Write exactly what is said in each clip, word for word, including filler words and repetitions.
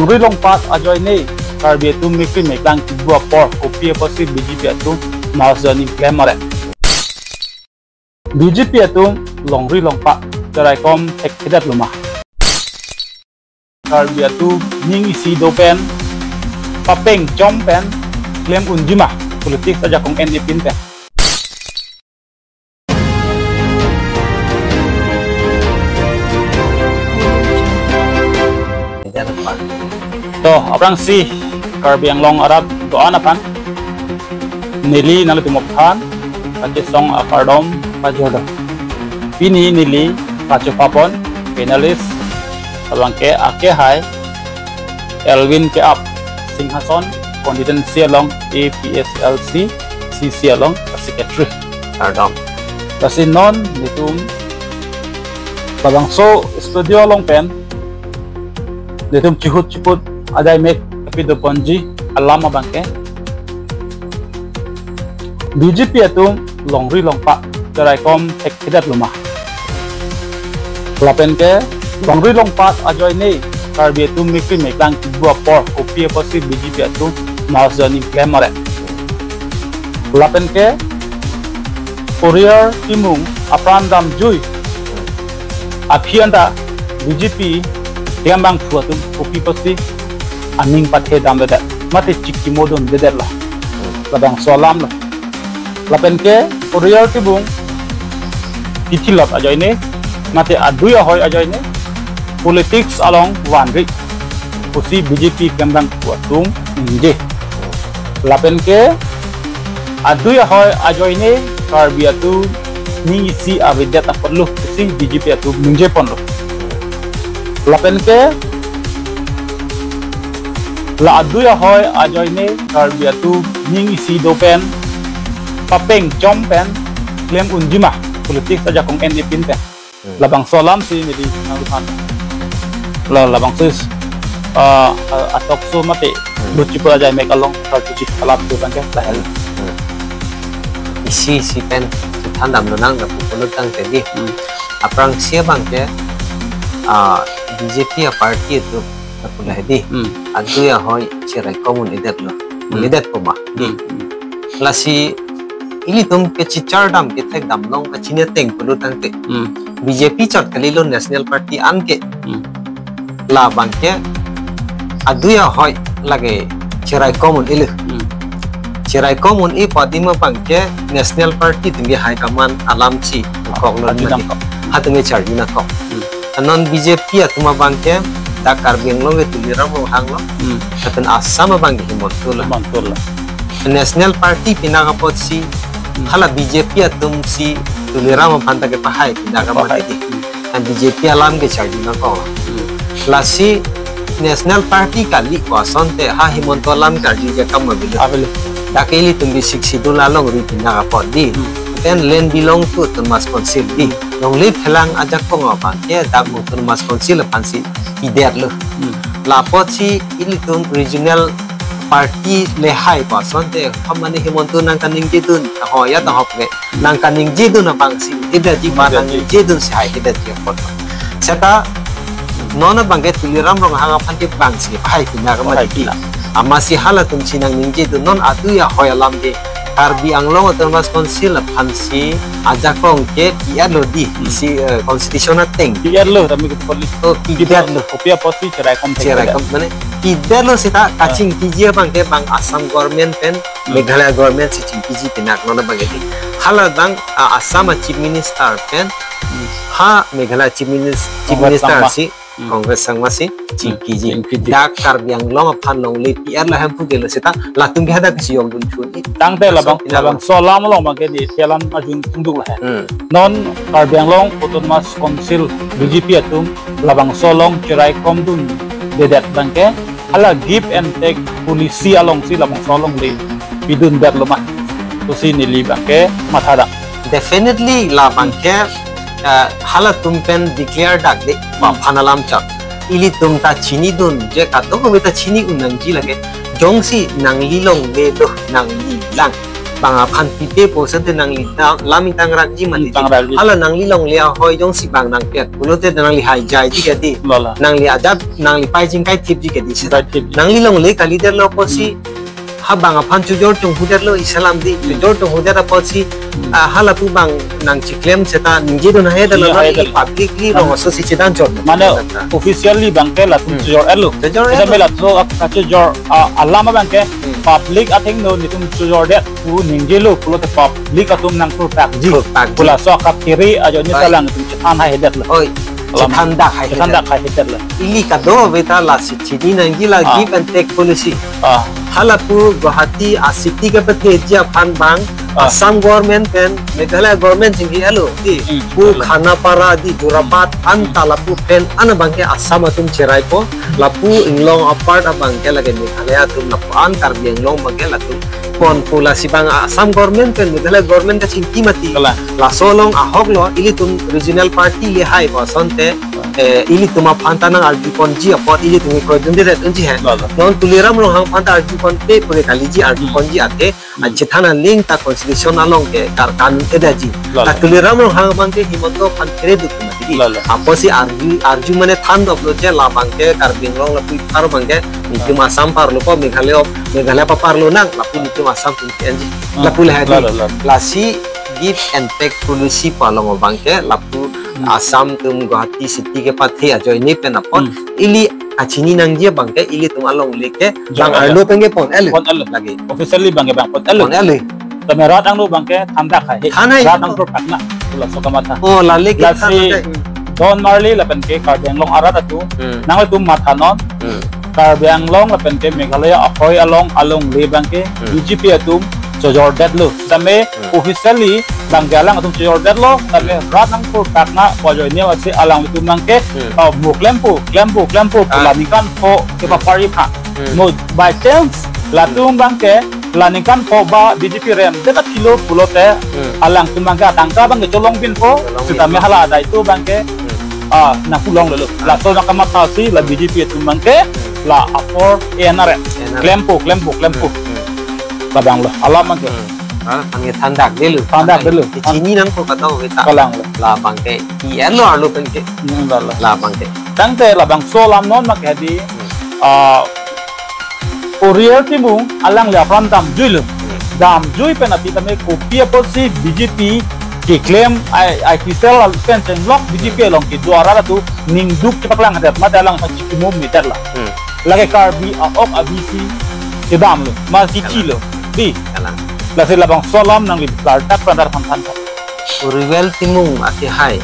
Longri longpat ajoine Karbi atum mekri meklang kibu apor kopi apotsi B J P atum mass joining klem ma re? B J P atum longri longpat cheraikom thekthedet lo ma? Karbi atum ning isi do pen, papeng chom pen klem unji ma politics ajakong en ipin pen? To, aphrangsi Karbi Anglong arat do-an aphan neli nanglitum aphan kachesong akardom pajirdo. Pini neli kachopapon panelist abangke akehai Elwin Keap, Singhason constituency along A P H L C C C along secretary. Kardom. Lasi non nelitum labangso studio along pen nelitum chihut chiput ajai mek api doponji alam abangke, B J P atum longri longpat cheraikom thekthedet lo ma? Lapen ke longri longpat ajoine Karbi atum mekri meklang kibu apor kopi apotsi B J P atum mass joining klem ma re? Lapen ke Korea Timung apran damjui aphi anta B J P klembangphu atum kopi apotsi aning pathe damdedet mate chikimo dundedet lo? Labangso alam lo. Lapen ke Korea Timung kithilot ajoine mate adui ahoi ajoine politics along vanri pusi B J P klembangphu atum ningje. Lapen ke adui ahoi ajoine Karbi atum ning isi avedet apotlo pusi B J P atum ningjeponlo. Lapen ke la adui ahoi ajoine Karbi atum ning isi do pen, papeng chom pen klem unji ma politics ajakong en ipin pen? Hmm. Labangso alamsi neli nangliphan, la, labangso is, ah, ah, a-talk show mate, hmm, luchi pura jai mek along kartuji alam tu kan ke lahel. Hmm. Isi isi pen chethan damlonang lapu pulo tangte di. Hmm. Aphrangsi abangke, ah, B J P a-party atum lapu lahedi. Hmm. Adui ahoi cheraikom un-edet lo. Hmm. Un-edet po ma? Hmm. Lasi ilitum kechechar dam kethek damlong kachini ateng pulo tangte, hmm, B J P chot kalilo, National Party anke. Hmm. Labangke adui ahoi lake cheraikom un-elo. Hmm. Cheraikom un-e pu adim abangke National Party atum ke high command alamsi kok lo. Charjunangkok. Hatum ke charjunangkok. Hmm. Non B J P atum abangke dak Karbi Anglong ke Tuliram Ronghang lo. Hmm. Lapen Assam abangke Himanta lo. Himanta lo. National Party pinak apotsi, hmm, hala B J P atumsi Tuliram aphan ta kepahai pinak amat. Pahai. Di. Hmm. An B J P alam ke charjunangkok. Hmm. Lasi National Party kali pu asonte ha Himanta alam karjuji akam avelo. Avelo. Dak ilitum ke Sixth Schedule alongri pinak apot di. Hmm. Then land belong to Autonomous Council di. Hmm. Longle phelang ajakong abangke dak Autonomous Council aphansi pidetlo. Hmm. Lapotsi ilitum regional party le hai pu asonte, ha mane Himanta nangkaningjedun, ho ya ta hop le, nangkaningjedun abangsi, ida ji ma, ida ji, nangningjedunsi hai ida ji apot. Seta non abangke Tuliram Ronghang aphan ke bangsi hai pinak amat. Hai di. Pinak. Amatsi halatumsi nangningjedun, non adui ahoi alam ke Karbi Anglong Autonomous Council aphansi ajakong ke pi-etlo di, hmm, isi, eh, constitution ateng. Pi-etlo, tame ke police. Oh, pi-etlo. Kopi apotsi cheraikom thek. Cheraikom, mane, pi-etlo seta, ah, kachingkiji abangke bang Assam government pen, hmm, Meghalaya government si chingkiji pinak non abangke di. Hala bang, ah, Assam a Chief Minister pen, hmm, ha Meghalaya Chief Minis-, Chief Minister Sangma si, hmm, Congress sangma si, hmm, chingkiji. Chingkiji. Dak Karbi Anglong aphan longle pi-etlo hem pu gelo seta, latum ke hadak si yong dun chun i. Tangte labang, so, labangso alam along abangke di, alam arjun tungduk lahai. Hmm. Non Karbi Anglong Autonomous Council B J P atum labangso along cheraikom dundedet abangke, hala give and take policy alongsi labangso alongle pidundet lo ma pusi neli abangke matha dak. Definitely labangke, eh, halatum pen declare dak de, hmm, aphan alam chak. Ilitum ta chinidunje, kadokave ta chini un nangji lake. Jongsi nangli longle do, nangli lang. bang aphan pipe pu asonte nangli ta lam ingtang rakji mati. Ingtang rakji. Hala nangli longle ahoi jongsi bang nangpet pulote nangli haijaiji kedi. Lala. Nangli ajat nangli pai jingkaithipji kedi seta. Kaithipji. Nangli longle kalidetlo apotsi ha bang aphan chojor chonghudetlo isi alam di. Hmm. Chojor chonghudetlo apotsi, Hmm. ah, halapu bang nangchiklem seta ningjedun hahedetlo. Iya, nangli hahedetlo. Publicly Hmm. rong aso si chedan chot. Mane Nangta. officially bangke latum Hmm. chojor-etlo. Chojor-etlo. Esa me latum ak-, kachojor, ah, alam abangke Hmm. public athengno netum chojordet pu ningjelo pulote public atum nangthurpakji. Thurpakji. Pu laso akap kiri ajoine Oi. salang netum chethan haihedetlo. Oi, Alam. chethandak haihedetlo. Chethandak haihedetlo. Ili kadokave ta lasi chini nangji la Ah. give and take policy. Ah. Halapu Guwahati a-city kepatheji aphan bang Ah. Assam government pen Meghalaya government chingki alo di. Hmm, Pu betul. Khanapara di Jorabat anta lapu pen an abangke Assam atum cheraipo, lapu inglong apart abangke lake Meghalaya atum lapu an Karbi Anglong abangke latum ponpo, lasi bang Assam government pen Meghalaya government kachingki mati. Kalang. Laso along ahoklo ilitum regional party le haipo asonte, eh, ilitum aphan ta nang-arjuponji apot ilitum kroidunde det unji he. Lala. Non Tuliram Ronghang aphan ta arjuponpe pure kaliji arjuponji ate, Hmm. achethan aling ta constitution along ke karkan edaji. Lala. Ta Tuliram Ronghang abangke Himanta aphan kere duk mati. Lala. Apotsi arju, arju mane thandoplo je labangke Karbi Anglong lapu apar abangke netum Assam parlo ko Meghalaya, Meghalaya apar parlo nang lapu netum Assam pen enji. Hmm. Lapu lahai di. Lala, lala. Lasi give and take policy pu along abangke lapu Hmm. Assam atum Guwahati city kepathe ajoine pen apot Hmm. ili kachini nangji abangke ilitum alongle ke Jor bang aja. arlo pen ke pon-etlo. Pon-etlo. Lagi. Officially bangke bang pon-etlo. Pon-etlo. Tame rat angno bangke thandak hai. Than hai Rat itu. angno thurpak na. Pu laso kamatha. Oh, lale ke Lasi than hai. Don Marley lapen ke Karbi Anglong arat atum. Hmm. Nanglitum mathanon. Hmm. Karbi Anglong lapen ke Meghalaya ahoi along alongle bangke Hmm. B J P atum chojordetlo. Tame Hmm. officially bangke alang atum chojordetlo. Tame Hmm. rat nangthurpak na pu ajoine masi alanglitum bangke, Hmm. ah, mo klempo, klempo, klempo pu Ah. la ningkan pho kepapari pha. Hmm. Mo by chance latum bangke la ningkan pho ba B J P rem det athilo pulote Hmm. alangtum bangke atangka bangke cholong binpo, Cholong sitame binpo. hala adai tu bangke, Hmm. ah, nangpu longlelo. Ah. Laso nakamatha si la B J P atum bangke, Hmm. la apor N R M. N R M. Klempo, klempo, klempo. Hmm. Hmm. Labanglo, alam bangke. Hmm. Ah, bangke thandakdetlo. Thandakdetlo. Kachini nangpo kadokave ta. Kalanglo. Labangke. I N lo arlo bangke. Hmm, lala. Labangke. Tangte labangso alam non bangke di, Hmm. ah, Uriel Timung alangli apran damjuilo. Hmm. Damjui pen aphi tame kopi apotsi B J P keklem I, I T cell pen chenglok B J P along kedo arat atum ningduk chepaklangdet mate alang aphan chikimo meter la. Hmm. Lake Karbi a-ok a-B C kedamlo, ma kichilo. Di. Kalang. Lasi labangso alam nangli klardak pran dar than than than. Uriel Timung akehai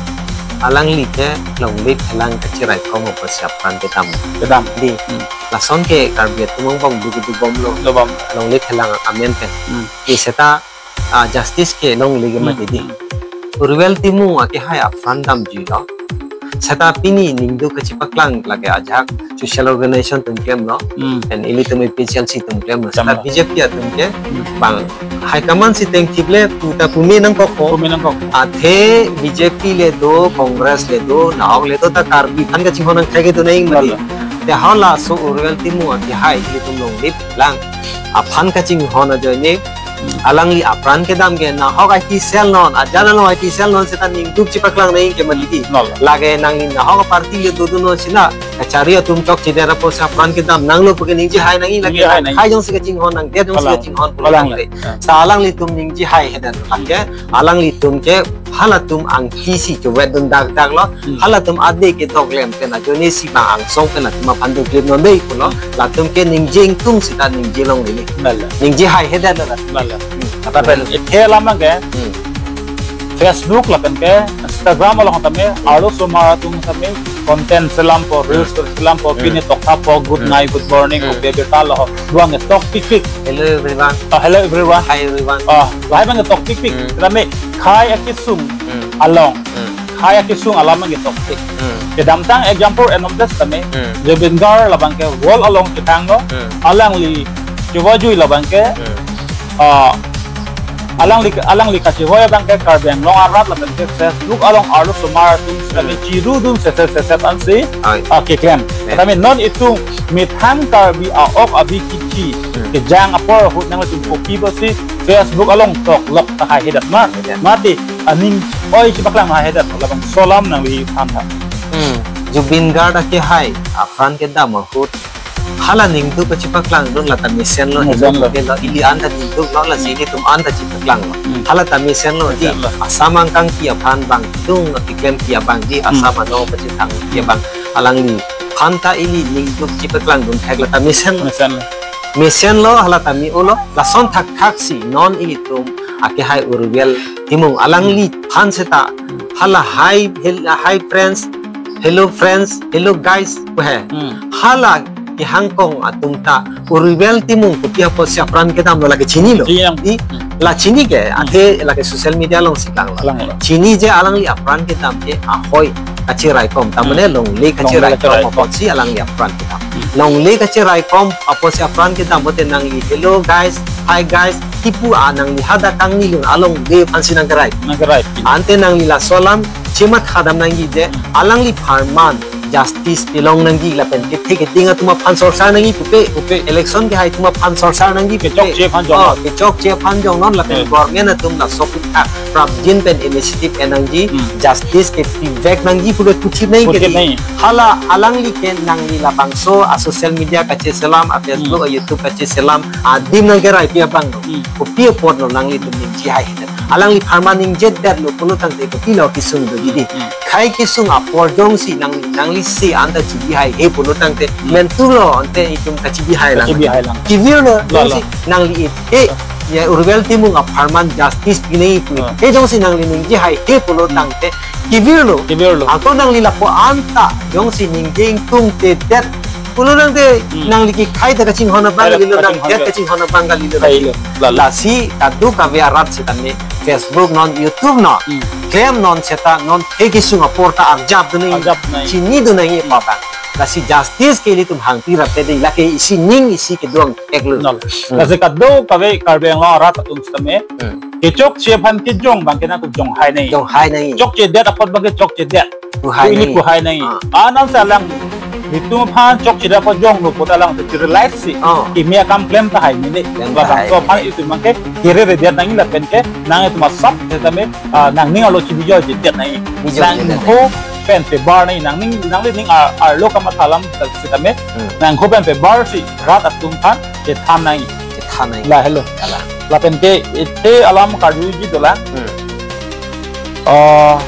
alangli ke longle phelang kachiraikom apotsi apran kedam. Kedam. Di. Hmm. Lason ke Karbi atum angbong dugi dubomlo. Dobom. Longle phelang amen pen. Hmm. Di seta, ah, justice kelongle ke Hmm. mati di. Hmm. Uriel Timung akehai apran damjuilo. Seta pini ningduk kachipaklang lake ajahak social organization atum klemlo. Hmm. And ilitum A P H L C atum klemlo. Seta Klemlo. B J P atum ke Hmm. bang high command si tengthiple puta pume nangkokpo. Pume nangkok. Athe B J P le do, Congress le do, nahok le do ta Karbi aphan kachinghon nangkhai kedo nangji mati. Lala. Te halaso Uriel Timung akehai ilitum longle phelang aphan kachinghon ajoine alangli apran kedam ke nahok I T cell non, ajat along I T cell non seta ningduk chipaklang nangji ke mati di. Lala. Lake nangli nahok party le dodun non sina kachari atum chokchedet apotsi apran kedam nanglo puke ningje hai nangji lake Ningje hai nangji. Hai jongsi kachinghon nangdet jongsi Kalang. kachinghon pulo Kalang nangte. le. Ah. Sa alanglitum ningje haihedet lake alanglitum ke halatum angti si chovedun dakdaklo, Hmm. halatum ade kedoklem pen ajoine si bang angsong pen atum aphan doklem non dei pulo, Hmm. latum ke ningje ingtung seta ningje longle. Lala. Ningje haihedetlo la. Lala. Hmm. Lapen Hmm. ithe alam ke Hmm. Facebook lapen ke Instagram along tame, arlo osomar atum tame content selampo, reels Hmm. selampo, Hmm. pine tokthappo, good Hmm. night, good morning, Hmm. kopi abirta lo, duang e tok pikpik. Hello everyone. Ah, hello everyone. Hi everyone. Ah, lahai bang tok pikpik. Hmm. Tame khei akesung Hmm. along. Hmm. Khei akesung alam bang tok pik. Hmm. Kedamtang example enom des tame, Hmm. Zubeen Garg labangke wall along chetanglo, Hmm. alangli chevajui labangke, Hmm. ah, Alangli, alangli kachihoi abang ke Karbi Anglong arat lapen ke Facebook along arlo osomar atum sitame, hmm, chirudun seset seset ansi, ai, ah, keklem. Eh. Tame non itum methang Karbi a-ok abi kithi, hmm, kejang apor ahut nangtum kopi basi Facebook along tok lok tahai hedat ma. Ya. Mati aning oi chipaklang tahai hedat labangso alam nangli than tha. Hmm. Zubeen Garg akehai apran kedam ahut hala ningduk kachipaklangdun lata mesenlo, mesenlo, ilo, ili anta ningduklo, lasi ilitum anta chipaklanglo. Hmm. Hala ta mesenlo, di mesenlo. Assam angkangpi aphan bang, dung keklempi abang, di, hmm, Assam ano pachethangpi abang, alangliphan ta ili ningduk chipaklangdun thek lata mesenlo. Mesenlo. Mesenlo, hala ta me-olo, lason thakthaksi non ilitum akehai Urveel Timung alangliphan seta, hala hi, hel-, hi friends, hello friends, hello guys, pu he. Hmm. Hala kehangkong atum ta Urveel Timung kopi apotsi apran kedamlo lake chinilo. Chini lang. Di, hmm, la chini ke, hmm, athe lake social media alongsi klanglo. Klanglo. Chini je alangli apran kedam ke ahoi kachiraikom. Tamane, hmm, longle, longle kachiraikom, kachiraikom apotsi alangli apran kedam. Hmm. Longle kachiraikom apotsi apran kedam pote nangli hello guys, hi guys, kipu a nangli hadak kangnilun alongle aphansi nangkerai. Nangkerai. Ante nangli laso alam chematha dam nangji je, hmm, alangliphan man justice pilong nangji lapen kethe keding atum aphan sorsar nangji pupe. Pupe. Election kehai atum aphan sorsar nangji pupe. Kechokche aphan jong. Oh, kechokche aphan jongnon lapen, hmm, government atum laso aphuthak prapjin pen initiative en nangji, hmm, justice kepivek nangji puke kuchit nangji. Kuchit kedi nangji. Hala alangli ke nangli labangso a social media kacheselam, a Facebook, hmm, a YouTube kacheselam adim nangkeraipi abang lo. Hmm. Kopi apotlo nanglitum ningje hai hedet? Alangliphan man ningjedetlo pulo tangte kopilo kesung do kedi? Hmm. Khei kesung apor jongsi nang, nanglisi anta chibi haihe pulo tangte, hmm, mentulo ante itum kachibi hai lang. Kachibi hai lang. Kevirlo, lo, lo, jongsi nangli e, e, ya Urveel Timung aphan man justice pinangji pu. Hmm. He jongsi nangli ningje haihe pulo, hmm, tangte kevirlo. Kevirlo. Ako nangli lapu anta jongsi ningje ingtungtedet pulo tangte, hmm, nangli kekhei ta kachinghon abang, khei ta kalilo, nang kachinghon, det kachinghon abang kalilo. Kalilo. Lalo. Lasi kadokave arat sitame Facebook non, YouTube non, hmm, klemnon seta non khei kesung apor ta arjapdun nangji. Arjapdun nangji. Chinidun nangji, hmm, abang. Lasi justice ke ilitum hangpi rapte dei, lake isi ning isi kedo angthek lo. Nol. Hmm. Lasi kadokave Karbi Anglong arat atum sitame, hmm, kechokche aphan kejong abang ke nangtum jong hai nangji. Jong hai nangji. Chokchedet apot abang ke chokchedet. Pu hai nangji. Pu hai nangji. Ah. Anam salang itum aphan chokchedet apot jonglo puta alang te realize si. Oh. Kimi akam klem tahai mene. Klem tahai mene. Labangso aphan itum abang ke kere redet nangji lapen ke nangtum asap sitame, ah, nangning arlo chibijoijedet nangji. Bijoijedet nangji. Nangho pen pebar nangji, nangning, nanglining ar-, arlo kamatha alam sitame, hmm, nangho pen pebarsi rat atum aphan chethan nangji. Chethan nangji. Lahelo. Kalang. Lapen ke ite alam karjuji dolang. Hmm. Ah,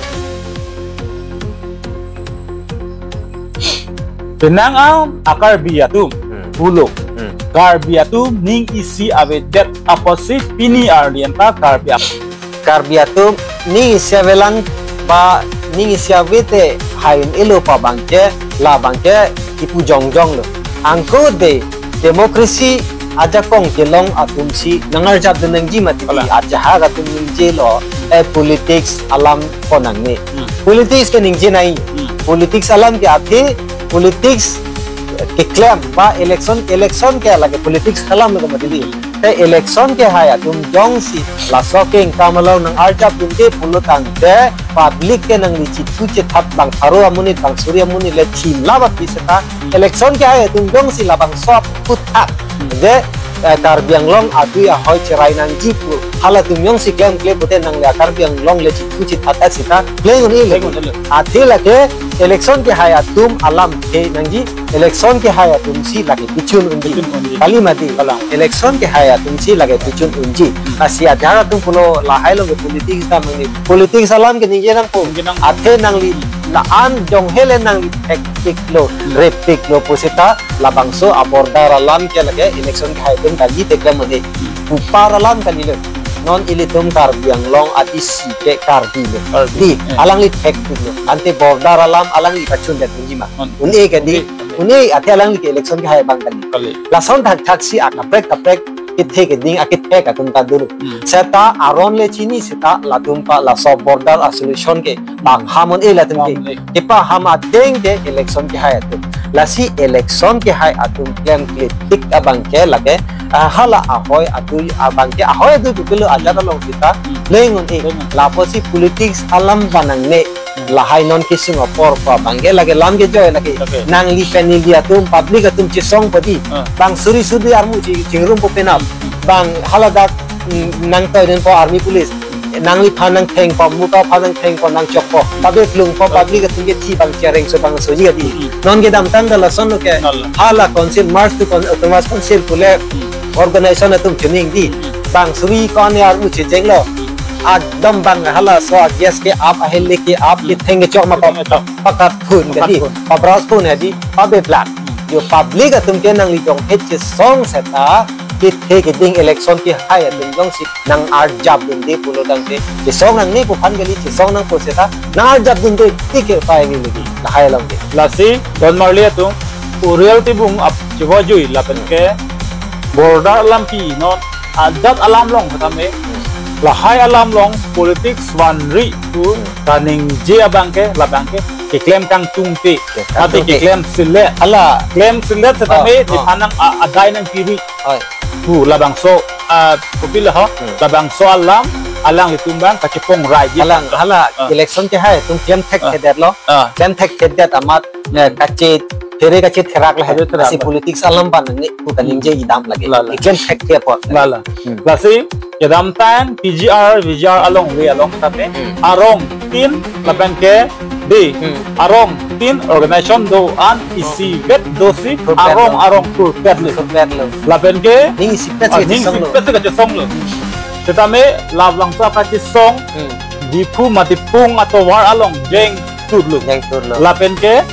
penang a, a Karbi atum, hmm, pulo. Hmm. Karbi atum ning isi avedet apotsi pini arni anta Karbi ap- Karbi atum ning isi avelang ba ning isi ave te hai un-elo pu abang ke, labang ke kipu jongjong lo. Angko de democracy ajakong kelong atumsi nangarjapdun nangji mati. Kalang. Ajahak atum ningjelo, eh, politics alam ko nangne. Hmm. Politics ke ningje nangji. Hmm. Politics alam ke athe politics keklem ba election, election ke lake politics alam lo mati di. Te election kehai atum jongsi laso kengkam along nangarjapdunde pulo tangte public ke nangli chithu chethat bang pharo amonit bang suri amonit le thim labat pi seta, hmm, election kehai atum jongsi labangso aphuthak, hmm, je, eh, Karbi Anglong adui ahoi cherai nangji pu halatum jongsi klemkle pute nangli a Karbi Anglong le chithu chethat seta kleng un-e le. Kleng un-e le. Athe lake election kehai atum alam ke nangji, election kehai atumsi lake pichun unji. Pichun unji. Kali mati. Kalang. Election kehai atumsi lake pichun unji. Hmm. Lasi ajahak atum pulo lahai lo ke politics ta mangni. Politics alam ke ningje nangpo. Ningje nangpo. Athe nangli la-an jong hele nangli thekpiklo, hmm, reppiklo pu seta labangso a border alam ke lake election kehai atum kali te klem un-e. Hmm. Upar alam kalilo. Non ilitum Karbi Anglong adisi ke Karbi lo. Karbi. Di, eh, alangli thekpiklo. Ante border alam alangli pachundet unji ma? Un-, un-e kedi. Un-e. Un-e, athe alangli ke election kehai abang kali. Kali. Lason thakthaksi akaprek kaprek kethe keding akethek atum ta dolo. Hmm. Seta aron le chini seta latum pa laso border a solution ke bang ham un-e latum ke. Ham un-e. Kepaham adeng ke election kehai atum. Lasi election kehai atum klemkle tik abangke lake, ah, hala ahoi adui abangke, ahoi adui pupilo ajat along sita, Hmm. leng un-e. Leng un-e. Lapusi politics alam vanangne. Hmm. Lahai non kesung apor ko abangke lake lam kejoi lake. Okay. Nangli pen neli atum, public atum chesong padi. Ah. Bang suri suri armu chi-, chingrumpo penap. Hmm. Bang haladak, mm, nangtoi dunpo army police. Nangliphan nangthengpo, muka phan nangthengpo, nangchokpo. Pabe plungpo, public atum kethi bang chareng so bang soji adi. Hmm. Non kedamtang da lasonlo ke. Nala. Hala council, March to con-, Autonomous Council pule Hmm. organization atum chuning di. Hmm. Bang suri ko-an armu chechenglo. Hmm. Ekdom bang halaso ages ke ap ahele ke ap Hmm. ketheng kechok ma Ketheng kechok. pakat phun ke di. Pakat phun. Pabras phun he di. Pabe plak. Hmm. Jo public atum ke nangli jong het chesong seta. Kethe keding election kehai atum jongsi nang-arjap dunde pulo tangte, chesong nangne pu aphan kali, chesong nangpo seta nang-arjap dunde tik ke pai ni lagi lahai along ke. Lasi don marli atum, Uriel Tibung ap chevojui lapen ke border alampi non ajat alam along tame, lahai alam along politics vanri pu kaningje abangke labangke keklem kangtungte. Keklem kangtungte. Ate keklem selet. Hala. Klem selet setame Oh, oh. nephan nang a-, adai nangpiri. Oi. Pu labangso, ah, kopilo ho, Hmm. labangso alam, alanglitum bang kachepong rai. Alang, hala Ah. election kehai atum klem thek Ah. thedetlo. Ah. Klem thek thedet amat, eh, Hmm. kache, there kachetherak lo he. Kachetherak Lasi lo. politics alam vanangne pu kaningje Hmm. idam lagi. Lala. Klem thek thedetpo. Lala. Hmm. Lasi, kedamtang P G R, V G R along, we along tame, Hmm. arong tin, lapen ke, di, Hmm. arong tin organization do-an isivet dosi, Thurpet arong, lo. arong thurpet lo. Thurpet lo. Lapen ke, Ning isipet ah, si ning chesong lo. isipet si kachesong lo. Setame, labangso kachesong, Hmm. Diphu Matipung atovar along, jeng turlo. Jeng turlo. Lapen ke,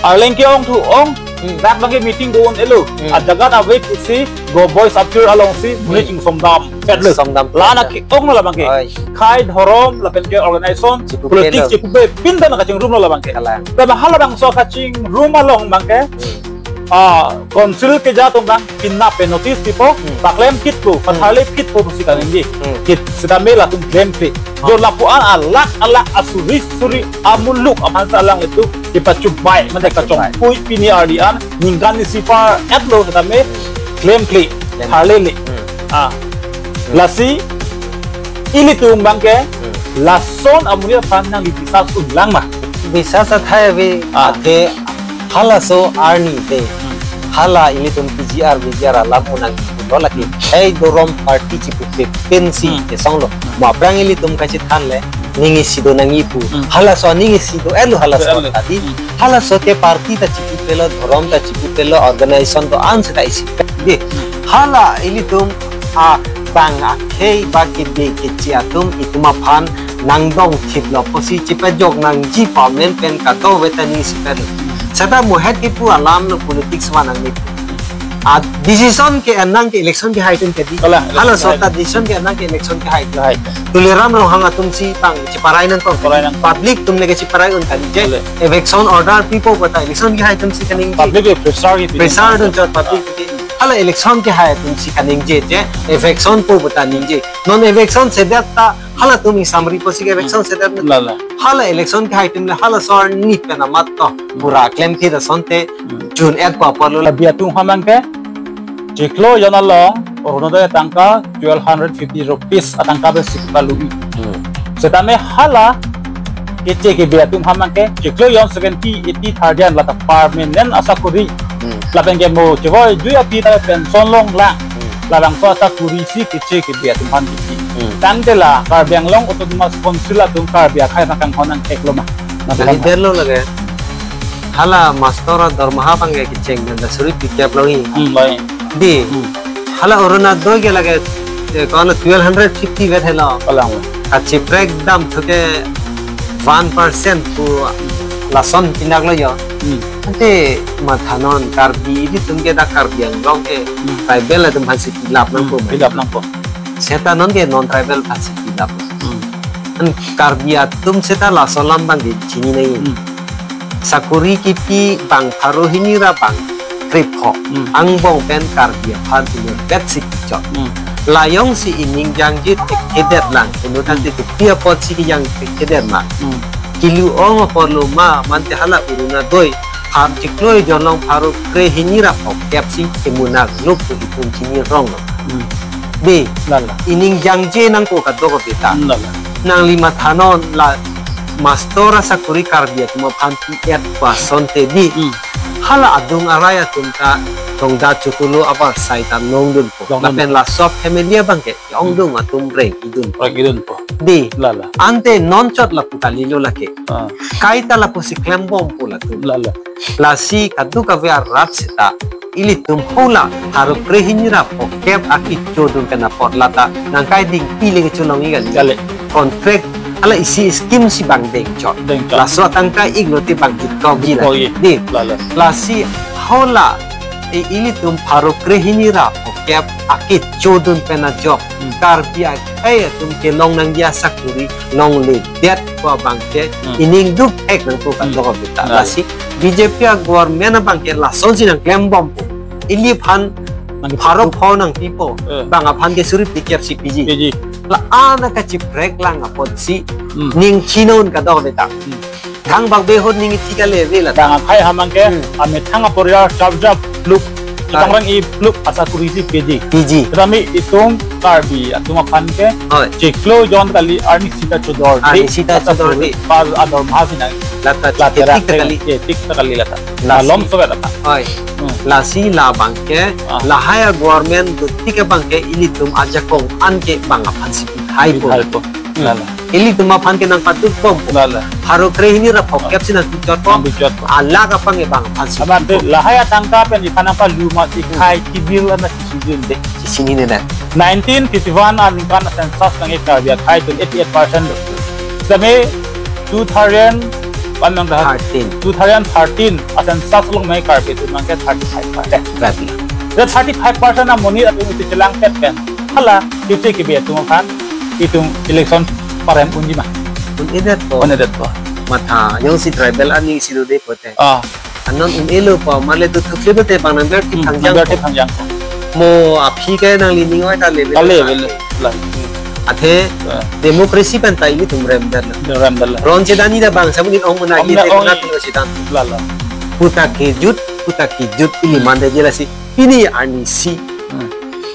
Arleng ke-ong thu-ong, Hmm. dak bangke meeting do-un-elo. Hmm. Ajagat ave pusi, Go Boys Appear alongsi, Hmm. muni chingsomdam petlo. Somdam Lana petlo. ke-ong labangke. Oi. Khei dhorom, lapen ke organization, Chipupe politics lo. chipupe, pinta na kachingrumlo labangke. Kalang. Tama halabangso kachingrum along bangke, Hmm. ah, council keja atum bang, pinna pen notice pipo, Hmm. paklem kitpo, Hmm. patharle kitpo pusi kaningje. Hmm. Kit, setame latum klemkle. Jo lapu-an alak alak asuri suri amuluk aphan sa alanglitum kepachubai mate Pachubai. kachongpui pini ardi an ningkan isi par-etlo setame klemkle Klemkle. harlele. Hmm. Ah. Hmm. Lasi ilitum bangke Hmm. lason amonit aphan nangli bisas unlang ma. Bisas athai ave Ah. athe halaso arni te. Hmm. Hala ilitum P G R, V G R alam unang pulo lake. Khei dhorom party chipupe pensi Hmm. chesonglo. Hmm. Mo aphrang ilitum kachethan le, ning isi do nangji pu. Hmm. Halaso ning isi do-etlo halaso Elo. tadi. Hmm. Halaso ke party ta chipupelo, dhorom ta chipupelo, organization do-an seta isi. Di. Hmm. Hala ilitum abang akhei ba kebe keche atum itum aphan nangdong thiplo pusi chepajok nangji pu amen pen kadokave ta ning isi pen. Seta mohet kipu alam lo politics vanangne. A decision ke-en nang ke election kehai atum ke di. Kalang, election Halaso kehai. ta decision ke-en nang ke election kehai atum. Kehai. Tuliram Ronghang atum si tang cheparai nangkok. Parai nangkok. Public atum le ke cheparai un kali je. Kalang. Eviction order pipo bata election kehai atum si kaningje. Public ke pressure ke Pressure dun chot public ke. Hala election kehai atum si kaningje je. Eviction po bata ningje. Non eviction sedet ta halatum isamri pusi ke eviction sedet. Lala. Hala election kehai atum le halaso arni pen amat to. Bura klemkle asonte Hmm. jun-et pa apotlo. Karbi atum aphan ke chiklo jon along Orunodoi atangka twelve hundred fifty rupees atangka pensi kepalu-i. Hmm. Setame hala keche kebe atum aphan ke chiklo jon seventy, eighty, thirty an lata permanent asakuri. Hmm. Lapen ke mo chevojui api ta pension longlang. Hmm. Labangso asakuri si keche kebe atum aphan kepi. Hmm. Tangte la Karbi Anglong Autonomous Council atum Karbi akhei aphan kanghon nangtheklo ma. Nangli Nangli berlo lake. Hala master dormaha abangke kecheng pen ta suri phlikep lo hi. Hmm, loi. Di. Hmm. Hala Orunodoi ke lake, eh, kono twelve hundred fifty vet helo. Kalang. Kachiprek dam thuke one percent pu lason pinaklo jo. Hmm. Ante mathanon Karbi ilitum ke dak Karbi Anglong ke Hmm. tribal atum aphansi pilap nangpo Hmm, ma. pilap nangpo. Seta non ke non tribal aphansi pilap. Hmm. An Karbi atum seta laso alam abangke chini nai. Hmm. Sakuri kipi bang pharo hini ra bang krepho. Hmm. Angbong pen Karbi aphan inutvet si kichot. Hmm. Layong si ining jangje thekthedet lang. Inutang Hmm. te kepi apot si kejang thekthedet ma. Hmm. Kilu ong apotlo ma, mante hala Orunodoi Phar chiklo ejon along pharo krehini ra phokep si kemunak luk tu itum chini rong lo. Hmm. Dei. Lala. Ining jangje nangkok kadokave ta. Lala. Nangli mathanon la mastor asakuri Karbi atum aphan pi-et pu asonte dei. Hmm. Hala adung arai atum ta chongda chotolo abar sai ta longdunpo. Longdun. Lapen laso family abang ke ongdung atum reng idunpo. Reng idunpo. Dei. Lala. Ante non chot lapu kalilo lake. Ah. Kaita lapusi klembompo latum. Lala. Lasi kadokave arat seta ilitum hala pharo krehini ra phokep akechodun pen apot lata nangkai dingpi le kecholong-i kali. Kali. Contract hala isi scheme si bang dengchot. Dengchot. Laso atangka iklo te bang hitkokji la. Hitkokji. Dei. Lala. Lasi hala, e, ilitum pharo krehini ra phokep akechodun pen ajok. Hmm. Karbi akhei atum kelong nangji asakuri longledet pu abang ke, hmm, ining duk ek nangkok, hmm, kadokave ta. Lala. Lasi B J P a-government abang ke lasonsi nangklembompo. Iliphan nang pharo pho nangpipo. Eh. Bang aphan ke suri phlikep si piji. Piji. La-an akachiprek lang apotsi, hmm, ning chinon kadokave ta. Hmm. Thangbak behut ning ithi kale ave la. Bang akhei atum abang ke, hmm, amethang aporiyar chap chap pluk. Ah. Chitang rang-i pluk asakuri si piji. Piji. Tetapi itum Karbi atum aphan ke, oi, chiklo jon kali arni sita chodor. Arni sita chodor asakuri dei. Pas ador mahal sinang. Lata lata chiklo tik kali. Chiklo tik kali lata. Lasi. Malom sobat lata. Oi. Hmm. Lasi labang ke, ah, lahai a-government dotik abang ke ilitum ajakong an ke bang aphan si pithaipo. Pithaipo. Hmm. Lala. Ilitum aphan ke nangpadukbompo. Lala. Pharo krehini ra phokep si nangpichotpo. Nangpichotpo. Alak aphan ke bang aphan si. Amat dei, lahai atangka pen iphan nangpalu ma si, hmm, khai civil ana si sijun dei. Si sini ne dei. Nineteen fifty-one aningkan census nang Karbi akhei atum eighty-eight percent. Same two thousand one nang dah. Thirteen. Two thousand thirteen a-census along me Karbi atum abang ke thirty-five percent. Berarti. Thirty-five percent amonit atum isi chelang tet pen. Hala, future ke be atum aphan, itum election parem unji ma. Un-edetpo. Un-edetpo. Matha, jongsi tribal aning si do dei pote. Ah. Anon un-elo po, male tu thukli pote bang nang berti, hmm, thangjang, nang berti po. Thangjang po. Mo aphi ke nangli ning oi ta level. Ta level. Lala. Athe, ah, democracy pen ta ilitum remdetlo. Remdetlo. Ron chedan-i ta bang sabun in ong mena. Ong ye mena, te ong mena ye. Tilo chedan. Lala. Puta kejut, puta kejut ili, hmm, mande jela si. Pini arnisi. Hmm.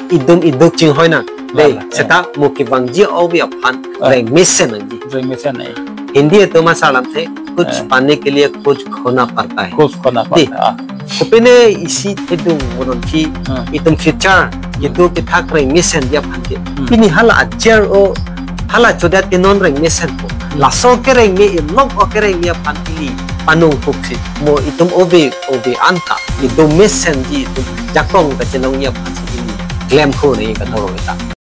Idum iduk chinghoi nang. Dei, lala, seta, eh, mo kevangji ove aphan, eh, reng mesen nangji. Reng mesen nangji. Hindi atum asar alamthe, "Kuch, eh, pane ke liye kuch khona padta hai." Kuch khona padta hai. Dei. Ah. Kopine isi thedung monon ki, hmm, itum future, hmm, itum kethak reng mesenji aphan ke. Hmm. Pini hala ajar o, hala chodat ke non reng mesenpo. Hmm. Laso kereng me, ilok o kereng me aphan ili panung puksi. Mo itum ove ove anta, itum mesenji itum jakong kachelongji aphan si ili klemkhu nangji kadokave ta.